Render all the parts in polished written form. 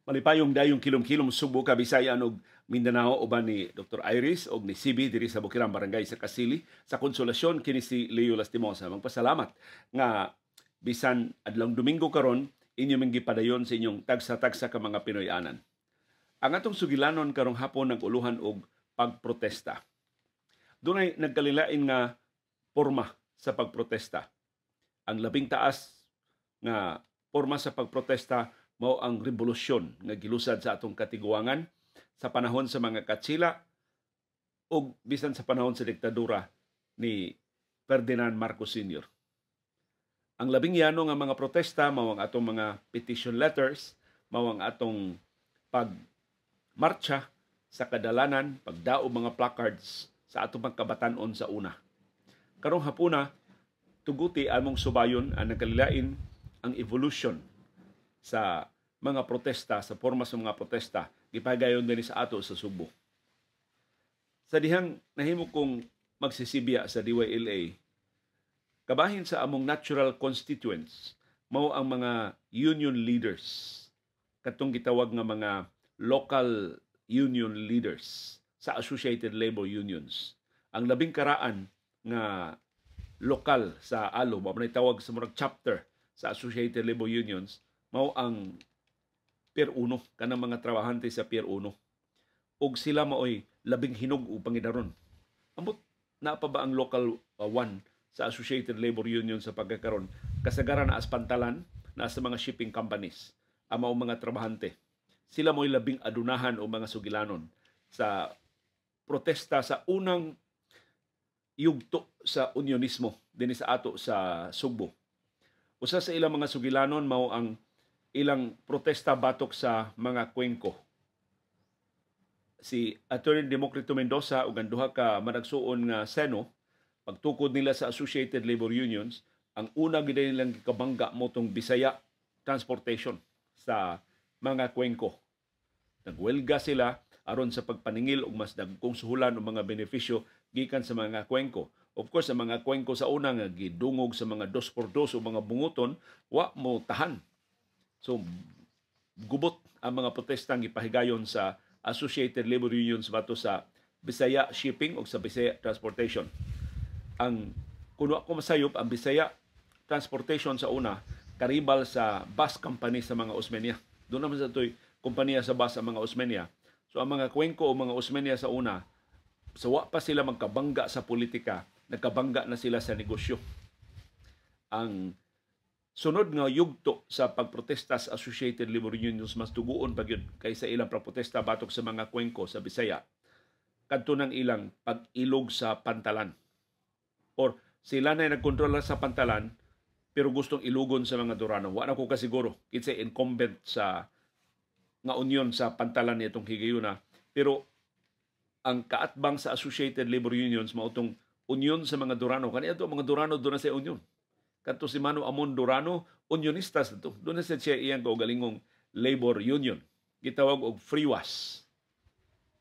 Malipayong dayong kilom-kilom, Subo, Kabisayan ug Mindanao, uban ni Dr. Iris og ni CB diri sa Bukirang Barangay sa Kasili sa Konsolasyon. Kini si Leo Lastimosa. Magpasalamat nga bisan adlong Domingo karon, inyo man gipadayon sa inyong tagsa-tagsa ka mga Pinoy-anan. Ang atong sugilanon karong hapon nag-uluhan og pagprotesta. Dunay nagkalilain nga porma sa pagprotesta. Ang labing taas nga porma sa pagprotesta mao ang revolusyon nga gilusad sa atong katiguangan sa panahon sa mga Katsila ug bisan sa panahon sa diktadura ni Ferdinand Marcos Sr. Ang labing yano nga mga protesta mao ang atong mga petition letters, mao ang atong pagmarcha sa kadalanan, pagdaog mga placards sa atong pagkabatan-on sa una. Karong hapuna, tuguti among subayon ang nagkalilain ang evolution sa mga protesta, sa forma sa mga protesta, gipagayon dinhi sa ato sa Subo. Sa dihang nahimo kong magsisibya sa DYLA, kabahin sa among natural constituents, mao ang mga union leaders, katong gitawag nga mga local union leaders sa Associated Labor Unions. Ang labing karaan nga lokal sa ALO, mao man tawag sa murag chapter sa Associated Labor Unions, mao ang Pier 1, kanang mga trabahante sa Pier 1. Og sila maoy labing hinog ug pangidaron. Ambot naa pa ba ang local 1 sa Associated Labor Union sa pagkakaron? Kasagaran naa sa pantalan, naa sa mga shipping companies ang mao mga trabahante. Sila mo'y labing adunahan o mga sugilanon sa protesta sa unang yugto sa unionismo dinhi sa ato sa Sugbo. Usa sa ilang mga sugilanon mao ang ilang protesta batok sa mga Cuenco. Si Attorney Democrito Mendoza ug ang duha ka managsuon nga Seno, pagtukod nila sa Associated Labor Unions, ang una gid nilang gikabangga mao tong Bisaya Transportation sa mga Cuenco. Nagwelga sila aron sa pagpaningil og mas dagkong suhulan o mga benepisyo gikan sa mga Cuenco. Of course, ang mga Cuenco sa una nga gidungog sa mga 2x2 o mga bunguton, wa mo tahan. So, gubot ang mga protesta gipahigayon sa Associated Labor Unions batok sa Bisaya Shipping o sa Bisaya Transportation. Ang kuno ako masayop, ang Bisaya Transportation sa una karibal sa bus company sa mga Osmeña. Doon naman sa ito'y kompanya sa bus ang mga Osmeña. So ang mga Cuenco o mga Osmeña sa una, sa wa pa sila magkabangga sa politika, nagkabangga na sila sa negosyo. Ang sunod nga yugto sa pagprotesta sa Associated Labor Unions, mas duguon pa gyud kaysa ilang protesta batok sa mga Cuenco sa Bisaya, kadto ng ilang pag-ilog sa pantalan. Or sila na nagkontrola sa pantalan pero gustong ilugon sa mga Durano. Wa na ko kasiguro kinsay incumbent sa nga union sa pantalan nitong higayuna, pero ang kaatbang sa Associated Labor Unions mao tong union sa mga Durano. Kaniadto mga Durano doon na sa union. Kadto si Mano Amon Durano, unionista sa to. Doon na siya iyang kaugalingong labor union. Gitawag og FREEWAS.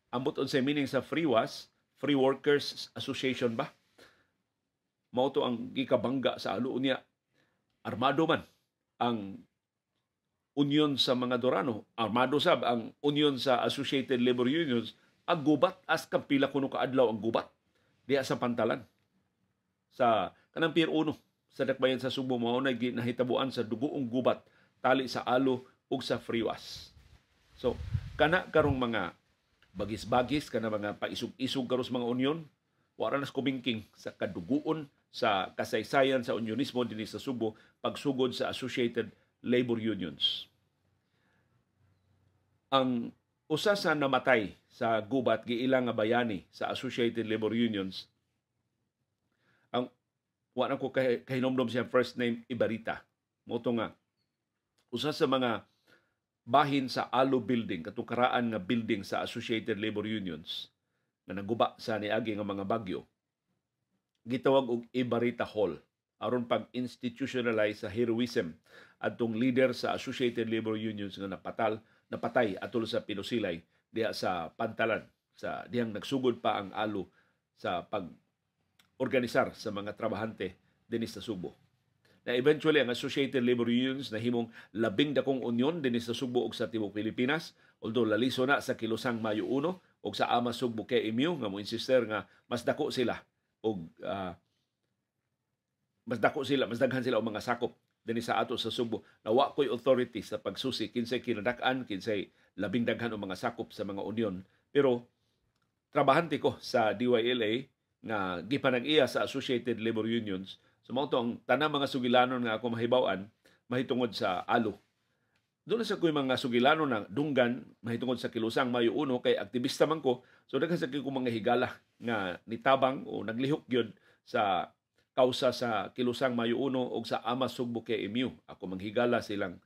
Ambot unsay meaning sa FREEWAS, Free Workers Association ba? Mao to ang gikabangga sa ALO niya. Armado man ang union sa mga Durano. Armado sab ang union sa Associated Labor Unions. Ang gubat as pila kuno ka adlaw ang gubat diha sa pantalan sa kanang Pier 1 sa dakbayan sa Sugbo. Mao na nahitabuan sa dugoong gubat tali sa ALO ug sa FREEWAS. So kana karong mga bagis-bagis, kana mga paisog-isog karon sa mga union, wala na kumingking sa kaduguon sa kasaysayan sa unionismo dinhi sa Sugbo pagsugod sa Associated Labor Unions. Ang usa sa namatay sa gubat, giila nga bayani sa Associated Labor Unions, ang wa na ko kahinomdom siya first name, Ibarita. Mao to nga usa sa mga bahin sa ALO building, katong karaan nga building sa Associated Labor Unions nga naguba sa niagi nga mga bagyo, gitawag og Ibarita Hall aron pag-institutionalize sa heroism adtong leader sa Associated Labor Unions nga napatay atol sa pinusilay diha sa pantalan sa dihang nagsugod pa ang ALO sa pag-organisar sa mga trabahante dinhi sa Subo. Na eventually ang Associated Labor Unions nahimong labing dakong union dinhi sa Sugbo ug sa tibuok Pilipinas, although laliso na sa Kilusang Mayo 1 ug sa AMA Sugbo KMU nga mo insister nga mas dako sila og mas dako sila, mas daghan sila og mga sakop dinhi sa ato sa Sugbo. Na wa ko'y authority sa pagsusi kinsay kinadak-an, kinsay labing daghan og mga sakop sa mga union, pero trabahante ko sa DYLA nga gipanag-iya sa Associated Labor Unions. So mao to ang tanang mga sugilanon nga ako mahibaw-an mahitungod sa ALO. Doon sa ko'y mga sugilanon na dunggan mahitungod sa Kilusang Mayo 1 kay aktivista man ko. So daghan sa ko mga higala nga nitabang o naglihok gyud sa kausa sa Kilusang Mayo 1 o sa AMA Sugbo KMU. Ako manghigala silang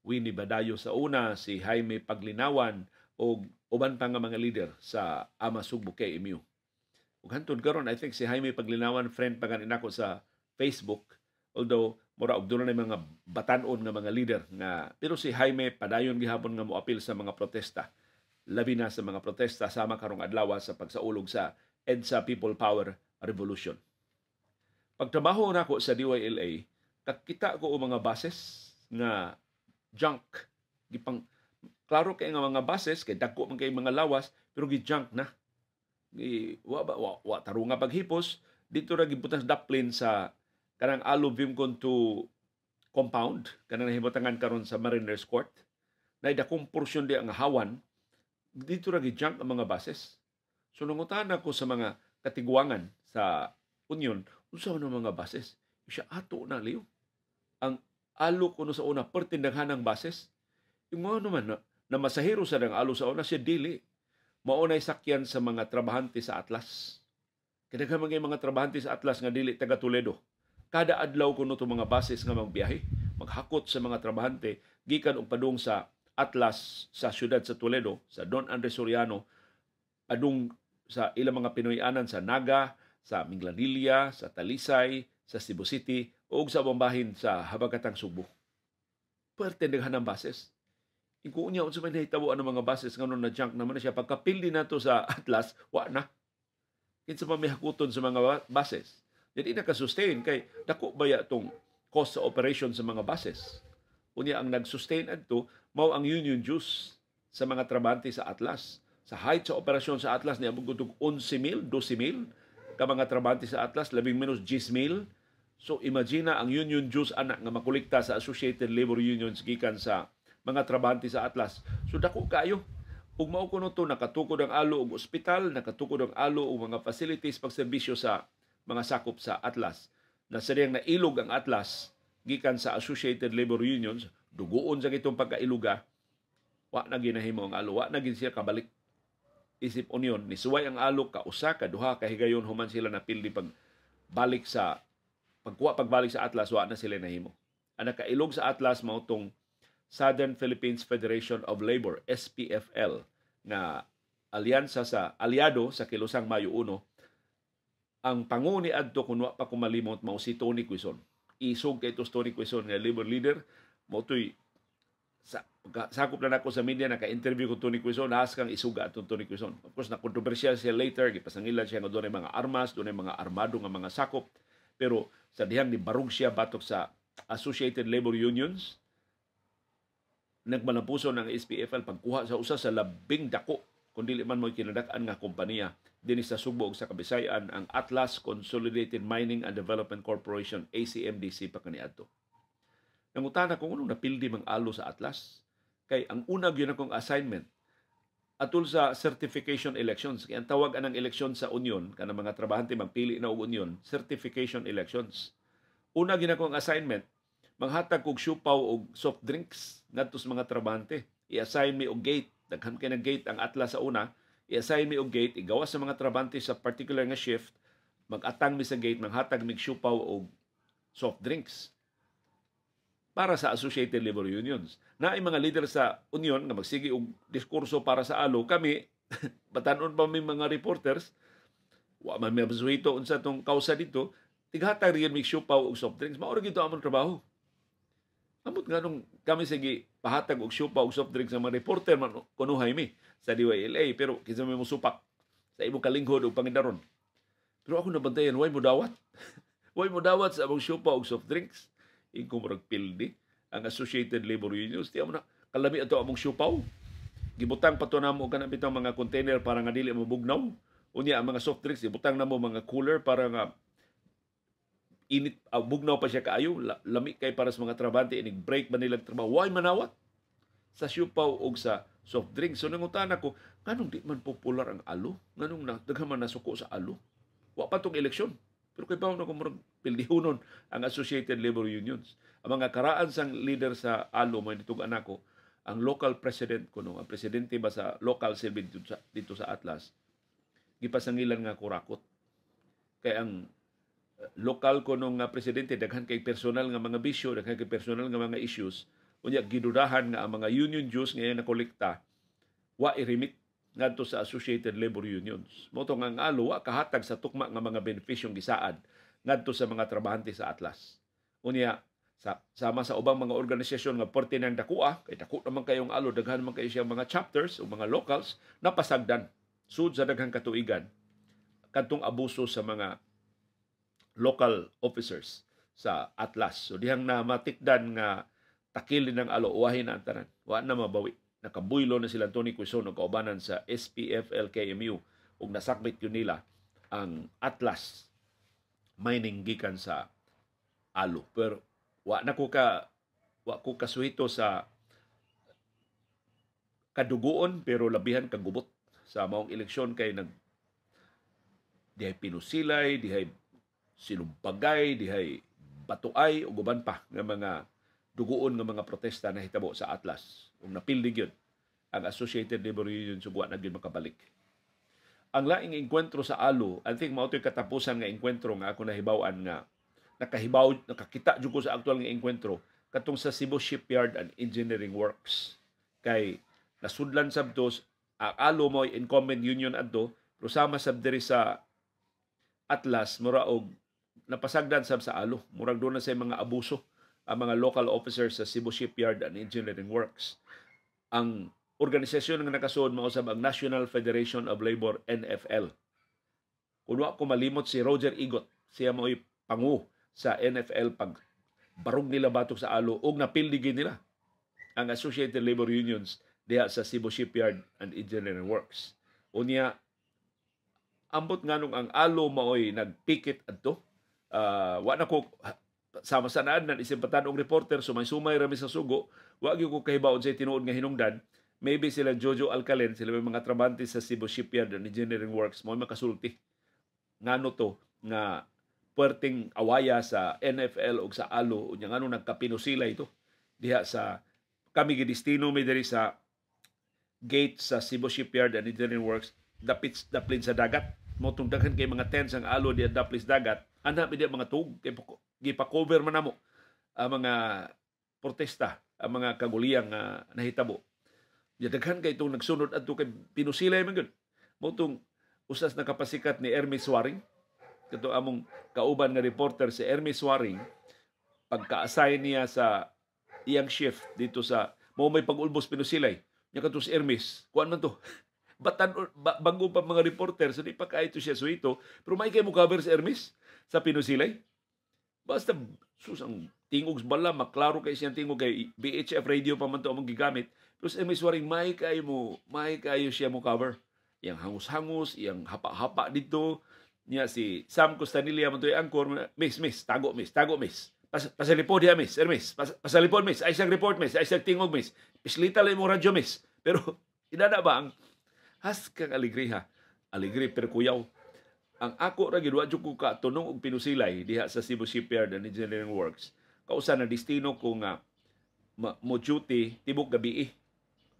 Winnie Badayo sa una, si Jaime Paglinawan o uban pa nga mga leader sa AMA Sugbo KMU. Ug hantod karon, I think si Jaime Paglinawan friend pa gani nako sa Facebook, although mura og doon na mga batan-on nga mga leader nga, pero si Jaime padayon gihapon nga moapil sa mga protesta, labi na sa mga protesta sama karong adlaw sa pagsaulog sa EDSA People Power Revolution. Pagtrabaho nako sa DYLA, kakita ko og mga buses nga junk. Gipang klaro kay nga mga buses kay dagko man kay mga lawas, pero gi-junk na. Gi wa ba wa, wa tarunga paghipos dito ra gibutas daplin sa kanang Alo Vimcon 2 compound kanang nahimutangan karon sa Mariners Court. Na dakong porsyon di ang hawan dito ra gi-junk ang mga buses. So nangutana ko sa mga katiguangan sa union, unsa man ang mga buses? Siya ato na liyo. Ang alo kuno sa una pertindaghan ng buses. Yung mga naman na masahero sa ng alo sa una siya dili. Maunay sakyan sa mga trabahante sa Atlas. Kaya mga mga trabahante sa Atlas nga dili taga Toledo. Kada adlaw kuno to mga buses nga magbiyahe, maghakot sa mga trabahante gikan og padung sa Atlas sa siyudad sa Toledo, sa Don Andres Soriano, padung sa ilang mga Pinoy-anan sa Naga, sa Minglanilla, sa Talisay, sa Cebu City, o sa bombahin sa Habagatang Sugbo. Perte daghan ng buses. Iko unya unsa may nahitabo ang mga buses ngano na junk naman na siya, pagkapildi nato sa Atlas, wa na. Kinsa pa may hakuton sa mga buses? Dili na ka-sustain kay dako baya tong cost sa operation sa mga buses. Unya ang nag-sustain adto mao ang union dues sa mga trabahante sa Atlas. Sa height sa operasyon sa Atlas niabot og 11,000, 12,000 ka mga trabahante sa Atlas, labing menos 10,000. So imagine ang union dues anak nga makolekta sa Associated Labor Unions gikan sa mga trabahante sa Atlas. So dako kaayo. Ug mao kuno to nakatukod ang alo og ospital, nakatukod ang alo og mga facilities pagserbisyo sa mga sakop sa Atlas. Na sa diyang nailog ang Atlas gikan sa Associated Labor Unions, dugoon sa kitong pagkailuga, wa na ginahimo ang alo, wa na gin siya kabalik isip union. Nisuway ang alo ka usa ka duha ka higayon human sila napildi pagbalik sa pagkuha pagbalik sa Atlas, wa na sila nahimo. Ang nakailog sa Atlas mao tong Southern Philippines Federation of Labor, SPFL, nga alyansa sa aliado sa Kilusang Mayo 1. Ang pangu ni adto kun wa pa ko malimot mao si Tony Quezon. Isog kay Tony Quezon nga labor leader, mao toy sa sakop na nako sa media, naka-interview ko Tony Quezon, naas kang isuga atong Tony Quezon. Of course, na kontrobersyal siya later, gipasangilan siya nga dunay mga armas, dunay mga armado nga mga sakop. Pero sa dihang ni barug siya batok sa Associated Labor Unions, nagmalampuso ng SPFL pagkuha sa usa sa labing dako kung dili man mo kinadak-an nga kompanya dinhi sa Sugbo ug sa Kabisayan, ang Atlas Consolidated Mining and Development Corporation, ACMDC pa kaniadto. Nangutana kung unong napildi mang alo sa Atlas kay ang una gyud akong assignment atul sa certification elections. Kay ang tawag anang eleksyon sa union kanang mga trabahante magpili na og union, certification elections. Una gyud akong assignment manghatag kog siupaw og soft drinks ngadto sa mga trabahante. I-assign mi og gate, daghan kay nag gate ang Atlas sa una. I-assign mi og gate, igawas sa mga trabahante sa particular nga shift, mag-atang mi sa gate, manghatag mig siupaw og soft drinks para sa Associated Labor Unions. Naay mga leader sa union nga magsige og diskurso para sa alo, kami batan-on pa mi mga reporters, wa man mi absuhito unsa tong kausa dito, tighatag rin mig siupaw og soft drinks. Mao ra gyud among trabaho. Amot nga nung kami sige pahatag og siupaw og soft drinks sa mga reporter man kunuhay mi sa DYLA, pero kinsa may mosupak sa imong kalinghod og pangindaron. Pero ako nabantayan, way mo dawat. Way mo dawat sa among siupaw og soft drinks. Ingko murag pildi ang Associated Labor Unions. Di mo na kalami ato among siupaw. Gibutang pa to namo kanang bitong mga container para nga dili mabugnaw. Unya ang mga soft drinks ibutang namo mga cooler para nga init, bugnaw pa siya kaayo, lami kay para sa mga trabante inig break ba nilang trabaho. Why manawat sa siupaw og sa soft drinks? So nangutana ko, nganong di man popular ang ALO? Nganong na, daghan man nasuko sa ALO? Wa pa tong eleksyon. Pero kay bawo na kung murag pildihonon ang Associated Labor Unions. Ang mga karaan sang leader sa ALO mo nitong anak ko, ang local president kuno, ang presidente ba sa local silbi dito sa Atlas, gipasangilan nga kurakot. Kay ang local kuno nga presidente daghan kay personal nga mga bisyo, daghan kay personal nga mga issues, unya gidudahan nga ang mga union dues nga nakolekta wa i-remit ngadto sa Associated Labor Unions. Mao to nga ang ALO wa kahatag sa tukma nga mga benepisyong gisaad ngadto sa mga trabahante sa Atlas. Unya sa sama sa ubang mga organisasyon nga porte ng dakua, kay dako naman kayong ALO, daghan man kayo siyang mga chapters o mga locals, napasagdan sud sa daghang katuigan kadtong abuso sa mga local officers sa Atlas. So dihang na matikdan nga takilin ng ALO, uwahin na ang tanan. Wa na mabawi. Nakabuylo na sila Tony Quezon og kaubanan sa SPFL-KMU ug nasakbit yun nila ang Atlas Mining gikan sa ALO. Pero wa ko kasuhito sa kadugoon, pero labihan kagubot sa maong eleksyon kay nag dihay pinusilay, dihay sinumpagay, dihay batuay ug uban pa nga mga dugoon nga mga protesta na hitabo sa Atlas. Ug napildi gyud ang Associated Labor Union, sugwa na gyud makabalik. Ang laing engkwentro sa ALO, I think mao to'y katapusan nga engkwentro nga ako nahibaw-an nga nakahibaw, nakakita jud ko sa aktual nga engkwentro katong sa Cebu Shipyard and Engineering Works. Kay nasudlan sab to, ang ALO mo incumbent union adto, pero sama sab diri sa Atlas mura og napasagdan sab sa ALO. Murag doon na sa mga abuso ang mga local officers sa Cebu Shipyard and Engineering Works. Ang organisasyon nga nakasuod mao sab ang National Federation of Labor, NFL. Kung wa ko malimot, si Roger Igot, siya mo'y pangu sa NFL pag barug nila batok sa ALO og napildi nila ang Associated Labor Unions diha sa Cebu Shipyard and Engineering Works. Unya ambot nganong ang ALO maoy nagpikit adto. Wa na ko sama sa naan nan isip og reporter, sumay-sumay rami sa sugo, wa gyud ko kahibaon sa tinuod nga hinungdan. Maybe sila Jojo Alcalen, sila may mga trabante sa Cebu Shipyard and Engineering Works mo makasulti ngano to nga puwerteng awaya sa NFL ug sa ALO, unya ngano nagkapinusila ito diha sa kami gidestino mi diri sa gate sa Cebu Shipyard and Engineering Works, dapit daplin sa dagat. Mo tong daghan kay mga tents ang ALO diha daplis dagat, ana mi diha mga tug kay gipa-cover man namo ang mga protesta, ang mga kaguliyang nahitabo. Ya daghan kay itong nagsunod adto kay pinusilay man gyud. Mo tong usas nakapasikat ni Hermes Waring, kato among kauban nga reporter si Hermes Waring, pagka-assign niya sa iyang shift dito sa mo may pag-ulbos pinusilay. Nya kato si Hermes, kuan man to. Batan ba, bago pa mga reporter, so di pa kaito siya suito, pero may kay mo cover si Hermes sa pinusilay. Basta sus, ang tingog sa bala, maklaro kay siyang tingog kay VHF radio pa man to among gigamit. Pero si Hermes Waring may kayo siya mo cover. Iyang hangus-hangus, iyang hapa-hapa dito. Niya si Sam Costanilla man to'y anchor, "Miss, miss, tago miss, tago miss. Pasalipod diha miss, Hermes, pasalipod miss, ay siyang report miss, ay siyang tingog miss. Pislita lang mo radyo miss." Pero inana ba ang has kang alegriha. Alegre pero kuyaw. Ang ako ra gid, wa jud ko katunong og pinusilay diha sa Cebu Shipyard and Engineering Works. Kausa na destino ko nga mo duty tibok gabi.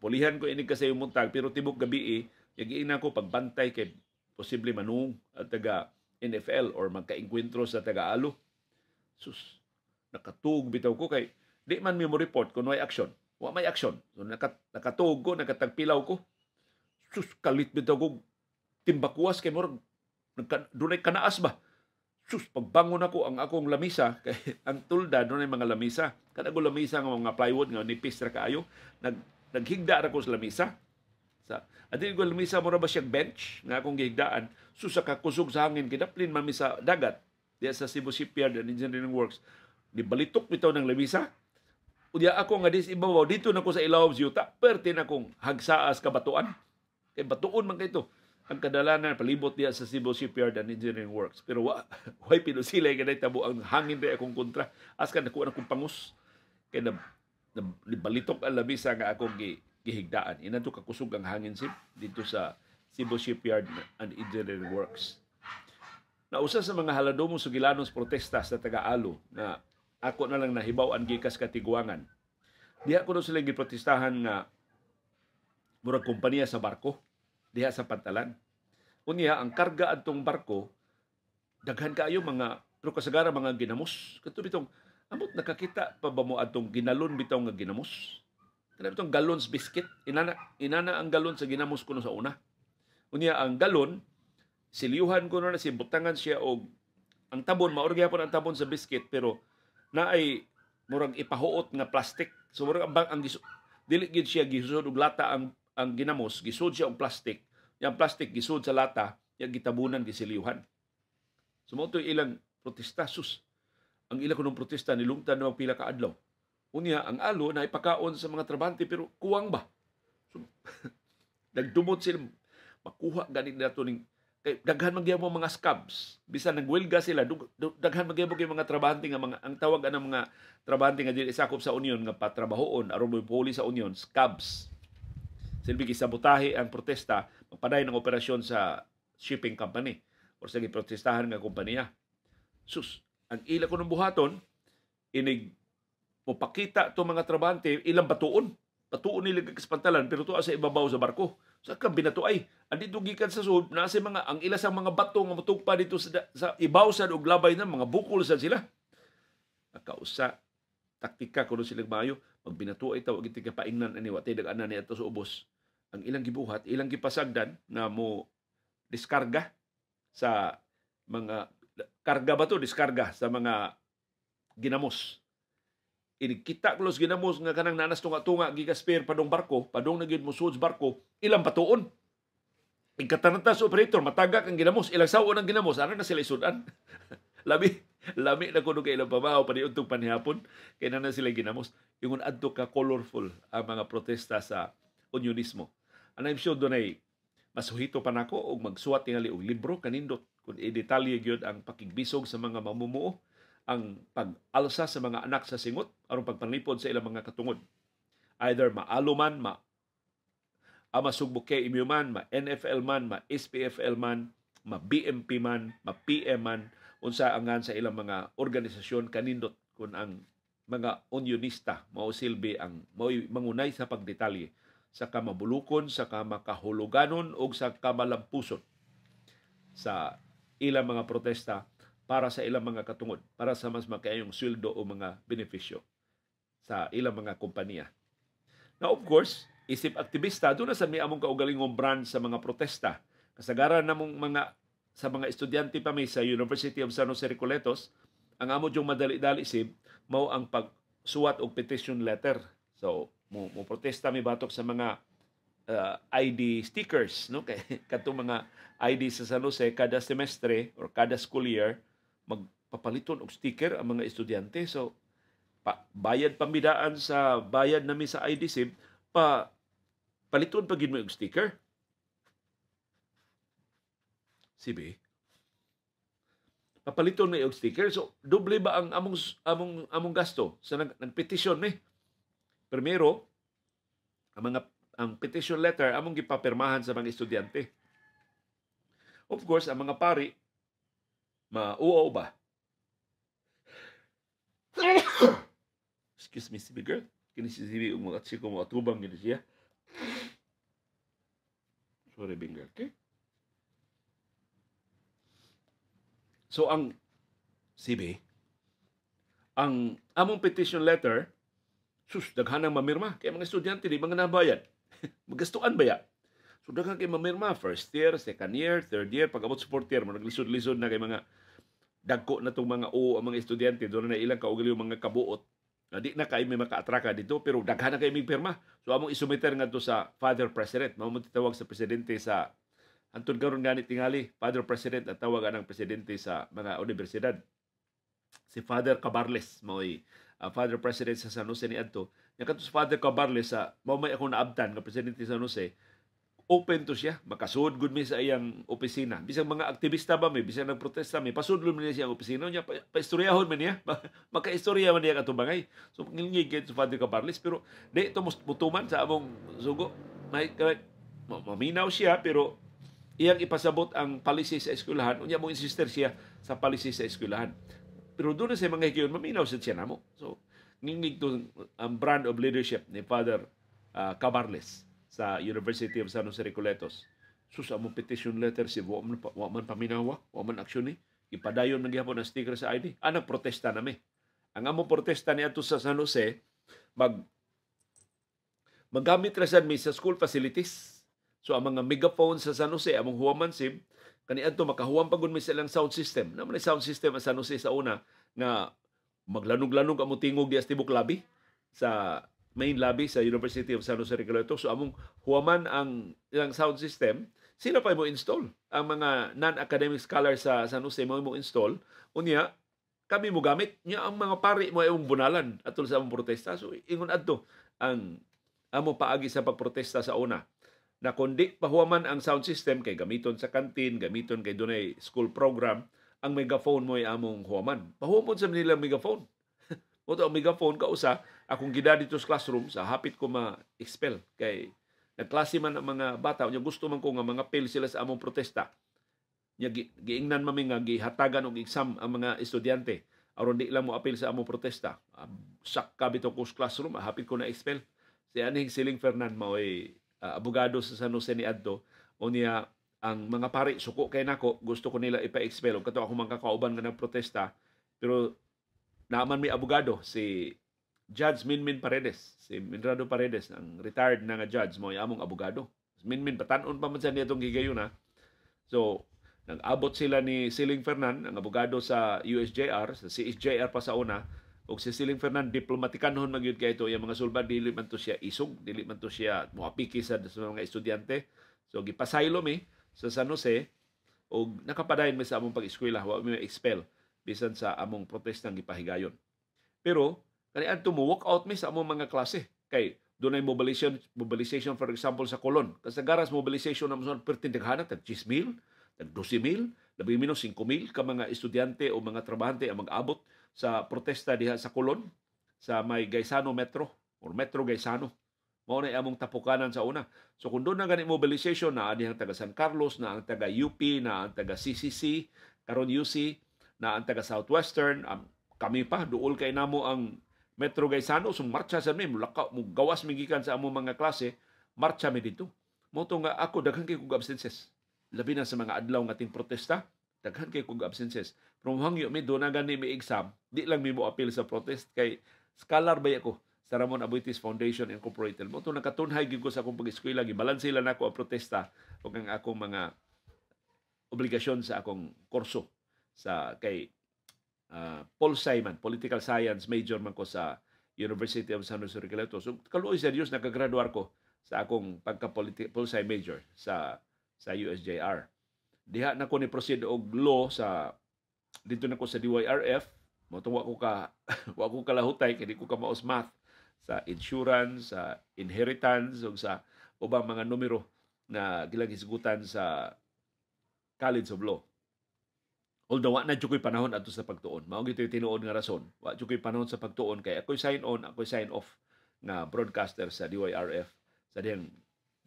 Pulihan ko inig kasi yung muntag, pero tibok gabi yagiin ko pagbantay kay posible manung at taga NFL or magkaengkwentro sa taga ALO. Sus, nakatuog bitaw ko kay di man mi mo report kung may action. Wa may action. So nakatuog ko, nakatagpilaw ko. Sus, kalit bitaw ko timbakuas kay murag dunay kanaas ba. Sus, pagbangon ako ang akong lamisa kay ang tulda dunay mga lamisa. Kada ko lamisa nga mga plywood nga nipis ra kaayo, naghigda ra ko sa lamisa. Sa adili ko lamisa, mura ba siya bench nga akong gihigdaan. Sus, sa kakusog sa hangin, kidaplin man mi sa dagat diya sa Cebu Shipyard and Engineering Works. Nibalitok bitaw ng lamisa. Unya ako nga dis ibabaw dito na ko sa ilawom sa yuta, perte na kong hagsaas ka batuan. Kay batuon man kay to ang kadalanan palibot diya sa Cebu Shipyard and Engineering Works. Pero wa way pinusilay kanay tabo ang hangin rin akong kontra. Askan nakuha na kong pangus. Kay na balitok ang lamisa nga akong gihigdaan. Ina to kakusog ang hangin sib dito sa Cebu Shipyard and Engineering Works. Nausa sa mga haladomong sugilanos protesta sa taga-alo na ako na lang nahibaw-an gikas katiguangan. Diha kuno sila giprotestahan nga murag kompanya sa barko diha sa pantalan. Unya ang karga adtong barko daghan kaayo mga pero kasagara mga ginamos. Kadto bitong amot nakakita pa ba mo adtong ginalon bitaw nga ginamos? Kana bitong galons biscuit, inana ang galon sa ginamos kuno sa una. Unya ang galon silyuhan kuno na si butangan siya og ang tabon mao ra gyapon ang tabon sa biscuit pero naay murag ipahuot nga plastic. So murag ang dili gid siya gisud og lata ang ginamos, gisud siya og plastic. Yang plastic gisud sa lata, yang gitabunan gisiliuhan. So mao to'y ilang protesta sus. Ang ilang kunong protesta nilungtan na pila ka adlaw. Unya ang alo na ipakaon sa mga trabante pero kuwang ba? So, nagdumot sila makuha gani nato ning kay daghan man gyapon mga scabs. Bisan nagwelga sila, daghan man gyapon kay mga trabahante nga mga ang tawag anang mga trabahante nga dili sakop sa union nga patrabahoon aron mo puli sa union, scabs. Silbi gisabotahe ang protesta, magpaday ng operasyon sa shipping company o sa giprotestahan nga kompanya. Sus, ang ila kuno buhaton inig mopakita to mga trabahante ilang batuon. Batuon nila kagspantalan pero tuwa sa ibabaw sa barko. Sa ka binatuay. Andito gikan sa sud naa sa mga ang ila sa mga bato nga motugpa dito sa ibaw sad og labay na mga bukol sad sila. Nakausa taktika kuno sila maayo magbinatuay taw og iti kapaingnan ani wa tay dag-anan ni ato sa ubos. Ang ilang gibuhat, ilang gipasagdan nga mo diskarga sa mga karga ba to diskarga sa mga ginamos. Inikita kulos ginamos nga kanang nanas tunga-tunga gigasper padong barko, padong na gyud mo sud barko, ilang patuon. Igkataranta sa operator, matagak ang ginamos, ilang saon ang ginamos, ana na sila isudan. Lami na kuno kay ilang pamahaw paniudtong panihapon, kay na sila ginamos. Ingon adto ka colorful ang mga protesta sa unionismo. And I'm sure dunay masuhito pa nako og magsuwat tingali og libro kanindot kung i-detalye gyud ang pakigbisog sa mga mamumuo, ang pag-alsa sa mga anak sa singot aron pagpanlipod sa ilang mga katungod. Either maalo man, ma ama Sugbo KMU man, ma NFL man, ma SPFL man, ma BMP man, ma PM man, unsa angan sa ilang mga organisasyon kanindot kung ang mga unionista mao silbi ang mao'y mangunay sa pagdetalye sa kamabulukon, sa kamakahuluganon o sa kamalampuson sa ilang mga protesta para sa ilang mga katungod, para sa mas makaayong sweldo o mga benepisyo sa ilang mga kompanya. Now, of course, isip aktivista, doon na sa may among kaugalingong brand sa mga protesta. Kasagaran namong mga sa mga estudyante pa may sa University of San Jose Recoletos, ang amo yung madali-dali sib, mao ang pagsuwat og petition letter. So, mo protesta mi batok sa mga ID stickers, no? Kay kadtong mga ID sa San Jose kada semestre or kada school year magpapaliton og sticker ang mga estudyante. So bayad pambidaan sa bayad nami sa ID SIB, pa paliton pa gid mo og sticker. CB. Papaliton may og sticker. So doble ba ang among gasto sa nagpetisyon mi? Primero, ang petition letter among gipapirmahan sa mga estudyante. Of course, ang mga pari mauaw ba? Excuse me, CB girl. Kini si CB ug mga tsiko mo atubang gid siya. Sorry, Bing girl. Okay? So ang CB, ang among petition letter, sus, daghan ang mamirma. Kaya mga estudyante, di mga nabayad. Magastuan ba ya? So daghan kay mamirma. First year, second year, third year, pag abot sa fourth year, naglisod-lisod na kay mga dagko na itong mga o ang mga estudyante. Doon na ilang kaugali yung mga kabuot. Di na kayo may makaatraka dito, pero daghan na kayo may pirma. So among isumiter nga to sa Father President. Mao mo titawag sa presidente sa antod karon gani tingali, Father President at tawag anang presidente sa mga universidad. Si Father Cabarles mao'y Father President sa San Jose niadto. Nya kadto si Father Cabarles sa mao may akong naabtan nga presidente sa San Jose, open to siya, makasud gud mi sa iyang opisina. Bisag mga aktivista ba mi, bisag nagprotesta mi, pasudlon mi niya siyang opisina niya, paistoryahon man niya, makaistorya man niya katubangay. So ngilngig kay si Father Cabarles, pero di ito mutuman sa among sugo. May, maminaw siya, pero iyang ipasabot ang policy sa eskwelahan, unya mo insister siya sa policy sa eskwelahan. Pero doon na sa mga higayon, maminaw siya namo. So, ngilngig to ang brand of leadership ni Father Cabarles sa University of San Jose Recoletos. Sus, among petition letter si wa man, wa man paminawa, wa man aksyon ni. Ipadayon man gihapon ang sticker sa ID. Ah, nagprotesta nami. Ang among protesta niadto sa San Jose, maggamit ra sad mi sa school facilities. So ang mga megaphone sa San Jose, among huwaman sib, kaniadto makahuwam pa gud mi sa ilang sound system. Naa man sound system ang San Jose sa una nga maglanog-lanog ang tingog diya sa tibok lobby, sa main lobby sa University of San Jose Recoletos. So among huwaman ang ilang sound system, sila pa mo install. Ang mga non-academic scholars sa San Jose mo install. Unya, kami mo gamit. Nya ang mga pari mo ay bunalan atol sa among protesta. So ingon adto ang amo paagi sa pagprotesta sa una. Na kundi pahuwaman ang sound system kay gamiton sa kantin, gamiton kay dunay school program, ang megaphone mo ay among huwaman. Pahuwamon sa nila megaphone. Mo ang megaphone kausa akong gida dito sa classroom sa hapit ko ma-expel kay nagklase man ang mga bata, unya gusto man ko nga mga fail sila sa among protesta. Nya giingnan man mi nga gihatagan og exam ang mga estudyante aron di lang mo apil sa among protesta. Sakka bitaw ko sa classroom, hapit ko na expel. Si anhing Siling Fernan mao'y abogado sa San Jose niadto. Unya ang mga pari suko kay nako, gusto ko nila ipa-expel og kato ako mga kakauban nga nagprotesta, pero naaman may abogado si Judge Minmin Paredes, si Minrado Paredes, ang retired na nga judge, mo among abogado. Minmin, batan-on pa man sa niya itong gigayuna. So, nag-abot sila ni Siling Fernan, ang abogado sa USJR, sa CSJR pa sa una, ug si Siling Fernan, diplomatikanhon magyud kay ito, yung mga sulbad, dili man to siya isog, dili man to siya moapiki sa mga estudyante. So, gipasaylo mi sa San Jose, ug nakapadayon mi sa among pag-eskwela, wa mi expel bisan sa among protestang gipahigayon. Pero, kaniadto mo walk out mi sa among mga klase kay dunay mobilization, for example, sa Colon. Kasagaras mobilization na mo pertindighana tag 10,000, tag 12,000, labi menos 5,000 ka mga estudyante o mga trabahante ang mag-abot sa protesta diha sa Colon sa may Gaisano Metro or Metro Gaisano. Mao na among tapukanan sa una. So kung doon na gani mobilization na dihang taga San Carlos, na ang taga UP, na ang taga CCC, karon UC, na ang taga Southwestern, kami pa duol kay namo ang Metro Gaisano, so marcha sa mi, mulakaw, mugawas mi gikan sa among mga klase, marcha mi dito. Mo to nga ako daghan kay kog absences. Labi na sa mga adlaw nga ting protesta, daghan kay kog absences. Pero hangyo mi doon na gani mi exam, di lang mi mo appeal sa protest kay scholar ba ako sa Ramon Aboitiz Foundation Incorporated. Mo to nakatunhay gyud ko sa akong pag-eskwela, gibalanse lang nako ang protesta ug ang akong mga obligasyon sa akong kurso sa kay Pol Simon, political science major man ko sa University of San Jose Recoletos. So, kaluoy sa Dios, nakagraduar ko sa akong pagka-Pol Sci major sa USJR. Diha na ko ni proceed og law sa dito na ko sa DYRF. Mo wa ko kalahutay kay di ko kamaos math sa insurance, sa inheritance ug sa ubang mga numero na gilang hisgutan sa College of Law. Although wa na jud ko'y panahon adto sa pagtuon. Mao gito'y tinuod nga rason. Wa jud ko'y panahon sa pagtuon kay ako'y sign on, ako'y sign off nga broadcaster sa DYRF sa diyang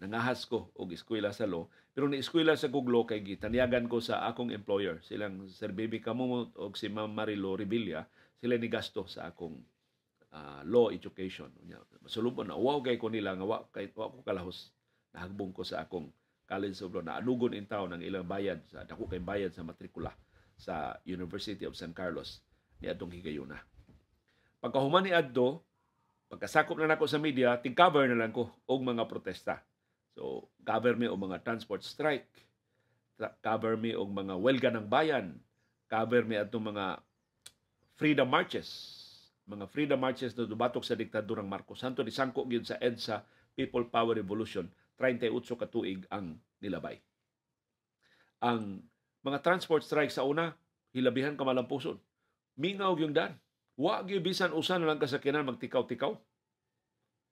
nangahas ko og eskwela sa law. Pero ni eskwela sa kog law kay gitanyagan ko sa akong employer, silang Sir Baby Kamumot og si Ma'am Marilo Revilla, sila ni gasto sa akong law education. Masulubon na wow kay ko nila nga wa kay wa ko kalahos. Nahagbong ko sa akong College of Law. Naanugon in town ang ilang bayad sa dako kay bayad sa matrikula sa University of San Carlos niadtong higayuna. Pagkahuman ni adto, pagkasakop na nako sa media, ting-cover na lang ko og mga protesta. So, cover mi og mga transport strike, cover mi og mga welga ng bayan, cover mi adtong mga freedom marches, mga freedom marches na dubatok sa diktadurang Marcos. Santo ni sangko gyud sa EDSA People Power Revolution, 38 ka tuig ang nilabay. Ang mga transport strike sa una, hilabihan kamalampuson. Mingaw yung daan. Wa gyud bisan usa na lang kasakyanan magtikaw-tikaw.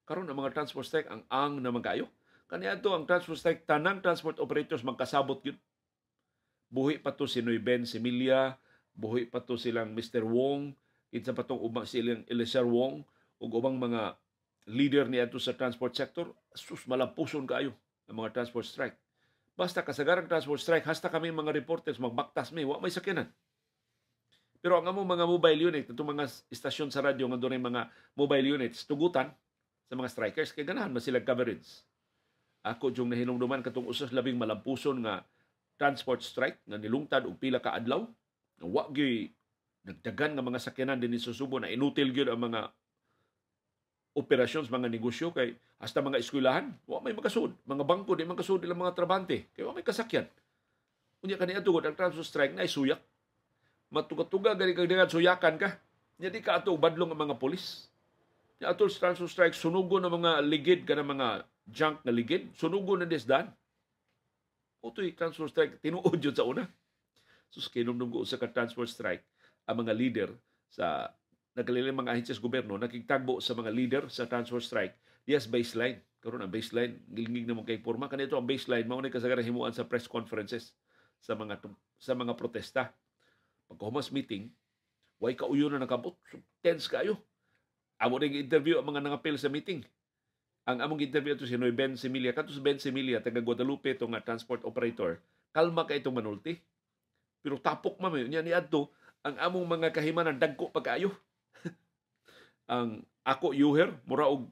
Karon ang mga transport strike ang naman kayo. Kaniadto ang transport strike, tanang transport operators magkasabot gyud. Buhi pa to si Noy Ben Semilia, buhi pa to silang Mr. Wong, kinsa pa tong ubang silang Eliezer Wong ug ubang mga leader niadto sa transport sector. Sus, malampuson kaayo ang mga transport strike. Basta kasagarang transport strike, hasta kami mga reporters magbaktas mi, wa may sakyanan. Pero ang among mga mobile unit, itong mga istasyon sa radyo nga dunay mga mobile units, tugutan sa mga strikers kay ganahan man sila coverage. Ako jung nahinumduman katong usas labing malampuson nga transport strike nga nilungtad og pila ka adlaw, nga wa gyud nagdagan nga mga sakyanan dinhi sa Subo, na inutil gyud ang mga operasyon sa mga negosyo kay hasta mga eskwelahan wa may makasud, mga bangko di makasud ilang mga trabante kay wa may kasakyan. Unya kaniadto ang transport strike na suyak. Matuga-tuga gani kag dangan suyakan ka. Nya di ka ato badlong ang mga pulis. Nya ato sa transport strike sunugon ang mga ligid kana mga junk na ligid, sunugon na desdan. Utoy transport strike tinuod jud sa una. Sus, kinumdum ko usa ka transport strike, ang mga leader sa nagkalilang mga ahensya sa gobyerno nakigtagbo sa mga leader sa transport strike dias baseline. Karon ang baseline gilingig na mo kay porma kanito ang baseline mao ni kasagaran himuan sa press conferences sa mga protesta. Pagkahumas meeting, way kauyo na nakabot. So, tense kayo. Amo ring interview ang mga nangapil sa meeting. Ang among interview ato si Noy Ben Semilia. Kato si Ben Semilia, taga Guadalupe to nga transport operator. Kalma kay itong manulti. Pero tapok man niya ni adto ang among mga kahimanan dagko pa kaayo. Ang ako yuher mura og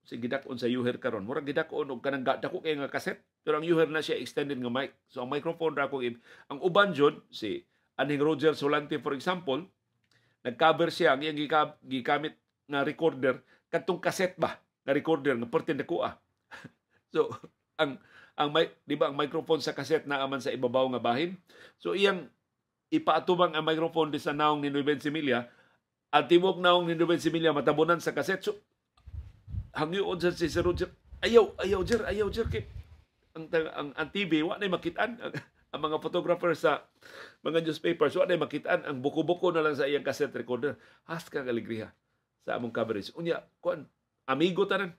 si gidak-on sa yuher karon. Mura gidak-on og kanang dako kay nga cassette. Pero ang yuher na siya extended nga mic. So ang microphone ra akong ang uban jud si aning Roger Solante, for example, nag-cover siya ang iyang gikamit nga recorder kadtong cassette ba nga recorder nga perti dako. So ang mic, di ba ang microphone sa cassette naa man sa ibabaw nga bahin. So iyang ipaatubang ang microphone di sa naong ni Ruben Semilia, ang tibok naong ni Ruben Semilia matabunan sa cassette. So hangyoon sa si Sir Roger, "Ayaw, ayaw, Jer, ayaw, Jer," kay ang TV wa nay makitaan, ang mga photographer sa mga newspapers wa nay makitaan, ang buko-buko na lang sa iyang cassette recorder. Has kang alegriya sa among coverage. Unya kuan, amigo tanan,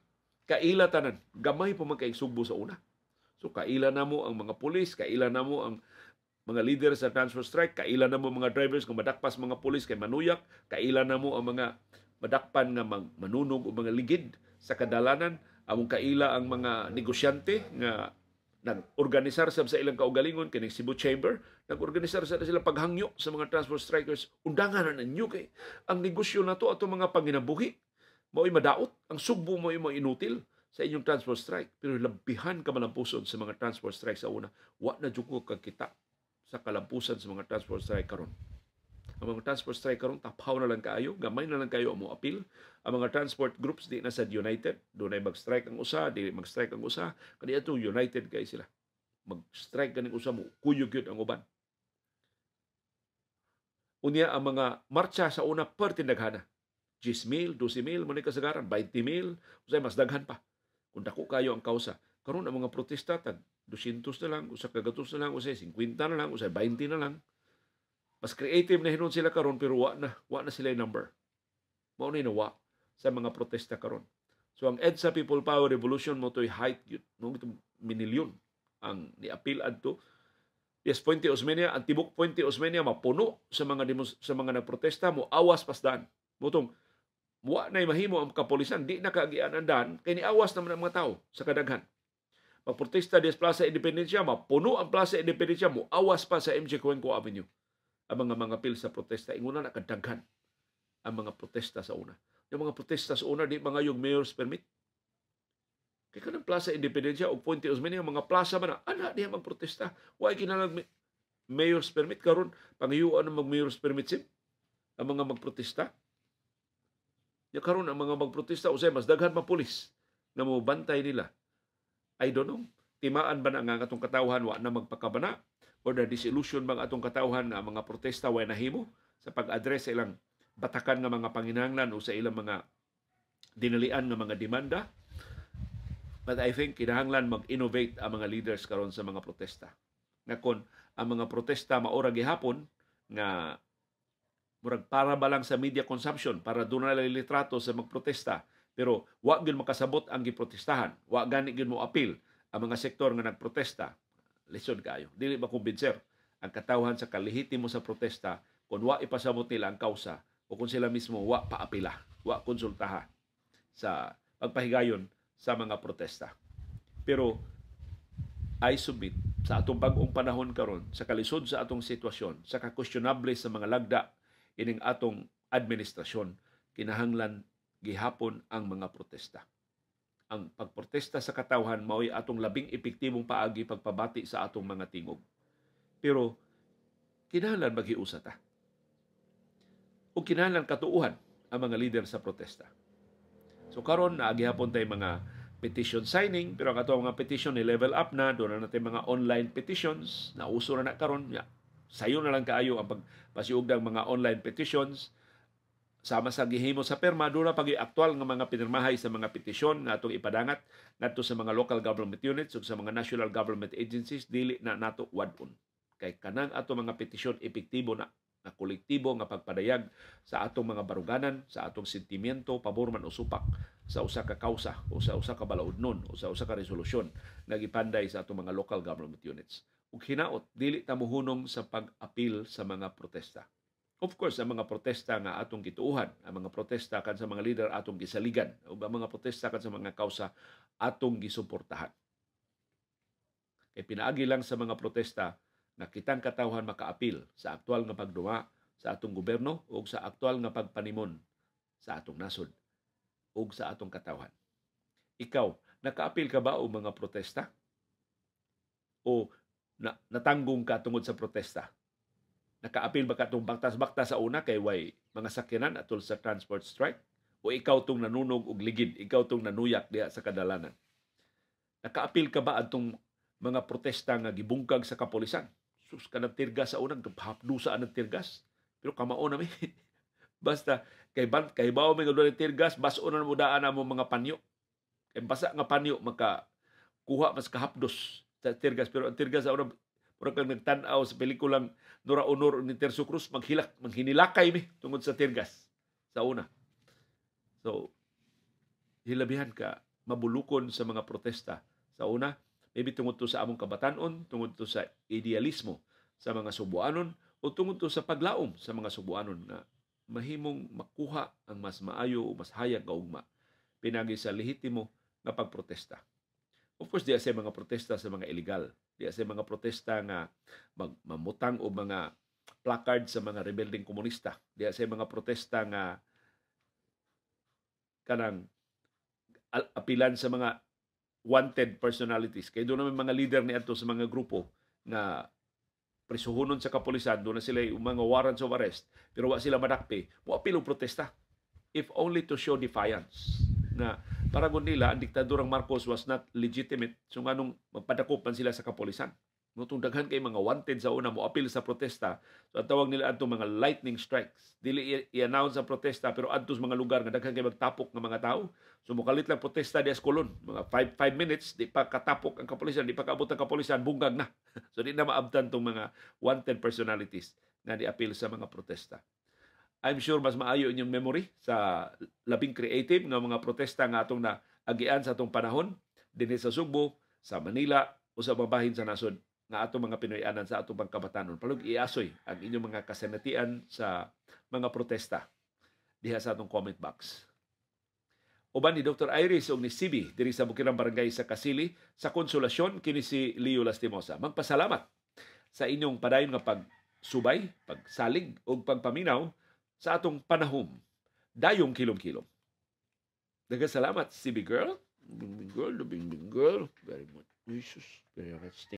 kaila tanan, gamay pa man kay Sugbo sa una. So kaila namo ang mga pulis, kaila namo ang mga leader sa transport strike, kaila namo mga drivers kung madakpas mga pulis kay manuyak, kaila namo ang mga madakpan nga manunog o mga ligid sa kadalanan, among kaila ang mga negosyante nga nag-organisar sab sa ilang kaugalingon kining Cebu Chamber, nag-organisar sa sila paghangyo sa mga transport strikers, "Undangan na ninyo kay ang negosyo nato, ato mga panginabuhi mao'y madaot, ang Sugbo mao'y mo inutil sa inyong transport strike." Pero labihan ka malampuson sa mga transport strike sa una. Wa na jud ko kakita sa kalampusan sa mga transport strike karon. Ang mga transport strike karon tapaw na lang kaayo, gamay na lang kayo mo appeal. Ang mga transport groups di na sa united, dunay mag-strike ang usa, di mag-strike ang usa, kaniadto united kay sila. Mag-strike ganing usa, mo kuyog gyud ang uban. Unya ang mga marcha sa una perti daghana. 10,000, 12,000, mo ni kasagaran, 20,000, usay mas daghan pa kung dako kayo ang kausa. Karon ang mga protesta tag 200 na lang, usa ka gatos na lang, usay 50 na lang, usay 20 na lang. Mas creative na hinuon sila karon pero wa na sila yung number. Mao ni nawa sa mga protesta karon. So ang EDSA People Power Revolution mo to'y height yun, no, itong minilyon ang ni-appeal adto. Yes, Fuente Osmeña, ang tibok Fuente Osmeña mapuno sa mga nagprotesta mo awas pasdan. Mutong wa na mahimo ang kapolisan, di na kaagian ang daan kay niawas naman ang mga tao sa kadaghan. Magprotesta des Plaza Independencia, mapuno ang Plaza Independencia, mo awas pa sa MJ Cuenco Avenue ang mga apil sa protesta. Inguna na kadaghan ang mga protesta sa una. Yung mga protesta sa una, di mga yung mayor's permit. Kay kanang Plaza Independencia o Fuente Osmeña, mga plaza man na, ana diha magprotesta. Wa kinahanglan mayor's permit. Karon pangayuan ng mag mayor's permit sim ang mga magprotesta. Ya karon ang mga magprotesta usay mas daghan pa pulis nga mobantay nila. I don't know. Timaan ba na nga atong katawhan wa na magpakabana or na disillusion bang atong katawhan nga ang mga protesta way nahimo sa pag-address sa ilang batakan nga mga panginahanglan o sa ilang mga dinalian nga mga demanda? But I think kinahanglan mag-innovate ang mga leaders karon sa mga protesta. Nga kon ang mga protesta maora gihapon nga Murag para ba lang sa media consumption, para doon na litrato sa magprotesta. Pero wa gyud makasabot ang giprotestahan. Wa gani gyud mo apil ang mga sektor nga nagprotesta. Lisod kaayo. Dili makumbinser ang katawhan sa kalehitimo sa protesta kung wa ipasabot nila ang kausa o kung sila mismo wa paapila, wa konsultaha sa pagpahigayon sa mga protesta. Pero I submit, sa atong bag-ong panahon karon, sa kalisod sa atong sitwasyon, sa kakwestionable sa mga lagda ining atong administrasyon, kinahanglan gihapon ang mga protesta. Ang pagprotesta sa katawhan mao'y atong labing epektibong paagi pagpabati sa atong mga tingog. Pero kinahanglan maghiusa ta. O kinahanglan katuuhan ang mga lider sa protesta. So karon naa gihapon tay mga petition signing, pero ang ato mga petition ni level up na, doon na natin mga online petitions, nauso na na karon. Ya, sayo na lang kaayo ang pagpasiugdang mga online petitions sama sa gihimo sa perma. Doon na pag aktual nga mga pinirmahay sa mga petisyon nga atong ipadangat ngadto sa mga local government units ug sa mga national government agencies. Dili na nato wad-on kay kanang ato mga petisyon epektibo na nga kolektibo nga pagpadayag sa atong mga baruganan, sa atong sentimiento, pabor man o supak sa usa ka kausa o sa usa ka balaudnon o sa usa ka resolusyon nga gipanday sa atong mga local government units. Ug hinaot dili ta mohunong sa pag-apil sa mga protesta. Of course, ang mga protesta nga atong gituuhan, ang mga protesta kan sa mga leader atong gisaligan, ug ang mga protesta kan sa mga kausa atong gisuportahan. Kay pinaagi lang sa mga protesta nga kitang katawhan makaapil sa aktual nga pagduma sa atong gobyerno ug sa aktual nga pagpanimon sa atong nasod ug sa atong katawhan. Ikaw, nakaapil ka ba og mga protesta? O natanggong ka tungod sa protesta? Nakaapil ba ka tong baktas-baktas sa una kay way mga sakyanan atol sa transport strike? O ikaw tong nanunog og ligid, ikaw tong nanuyak diha sa kadalanan? Nakaapil ka ba atong mga protesta nga gibungkag sa kapolisan? Sus, kanang teargas sa unang, hapdusa ang teargas. Pero kamao na mi. Basta, kay bawo may nga teargas, baso na mo daan mo mga panyo. Kay basa nga panyo, maka kuha mas kahapdos sa teargas. Pero ang teargas sa unang, murag kang nagtan-aw sa pelikulang Nora Aunor ni Terzo Cruz, maghilak, maghinilakay mi tungod sa teargas sa una. So, hilabihan ka mabulukon sa mga protesta sa una. Maybe tungod to sa among kabatanon, tungod to sa idealismo sa mga Sugboanon, o tungod to sa paglaom sa mga Sugboanon na mahimong makuha ang mas maayo o mas hayag nga ugma pinagi sa lehitimo nga pagprotesta. Of course, di sa mga protesta sa mga illegal. Di sa mga protesta nga mamutang o mga placard sa mga rebeldeng komunista. Di sa mga protesta nga kanang apilan sa mga wanted personalities. Kaya doon naman mga leader ni adto sa mga grupo nga prisuhonon sa kapulisan, doon na sila yung mga warrants of arrest, pero wa sila madakpi, mo apil og protesta. If only to show defiance na para nila ang diktadurang Marcos was not legitimate, so nganong magpadakop man sila sa kapulisan? No, daghan kay mga wanted sa una mo apil sa protesta. So ang tawag nila adto mga lightning strikes. Dili i-announce ang protesta, pero adto sa mga lugar nga daghan kay magtapok ng mga tao. So mokalit lang protesta dias Colon. Mga 5 minutes, di pa katapok ang kapulisan, di pa kaabot ang kapulisan, bungkag na. So di na maabtan tong mga wanted personalities nga di-apil sa mga protesta. I'm sure mas maayo inyong memory sa labing creative nga mga protesta nga atong na agian sa atong panahon dinhi sa Sugbo, sa Manila o sa babahin sa nasod nga atong mga Pinoy-anan sa atong pangkabatanon. Palihog iasoy ang inyong mga kasanatian sa mga protesta diha sa atong comment box. Uban ni Dr. Iris og ni Sibi diri sa Bukirang Barangay sa Kasili sa Konsolasyon, kini si Leo Lastimosa. Magpasalamat sa inyong padayon nga pagsubay, pagsalig ug pagpaminaw sa atong panahom. Dayong kilom-kilom. Daghang salamat, Sibi girl. Bing bing girl, bing bing girl. Very much. Jesus, very much.